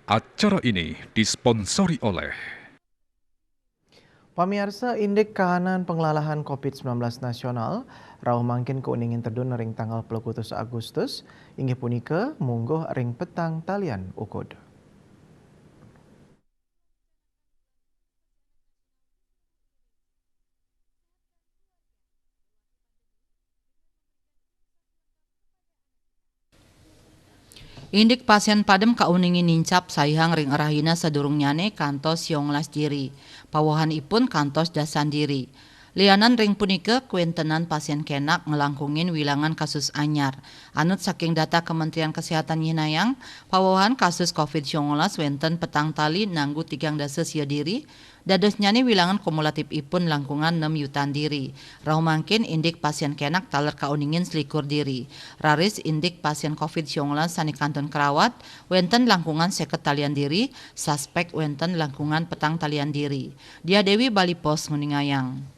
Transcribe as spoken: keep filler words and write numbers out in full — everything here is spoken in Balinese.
Acara ini disponsori oleh Pamiarsa, indik kahanan panglalahan covid sembilan belas nasional rauh mangkin kauningin tedun ring tanggal puluh kutus Agustus, inggih punika mungguh ring petang talian ukud. Indik pasien padem kauningin nincap saihang ring rahina sadurungnyane kantos sionglas diri. Pawohan ipun kantos dasan diri. Lianan ring punika, kwentenan pasien kenak nglangkungin wilangan kasus anyar. Anut saking data Kementerian Kesehatan nyihnayang, pawohan kasus covid sionglas wenten petang tali nanggu tigang dasa sia diri, dadosnyane wilangan kumulatif ipun langkungan nem yutan diri. Rauh mangkin indik pasien kenak taler kauningin selikur diri. Raris indik pasien covid sionglas sane kantun karawat, wenten langkungan seket talian diri, suspek wenten langkungan petang talian diri. Dia Dewi, Bali Post, nguningayang.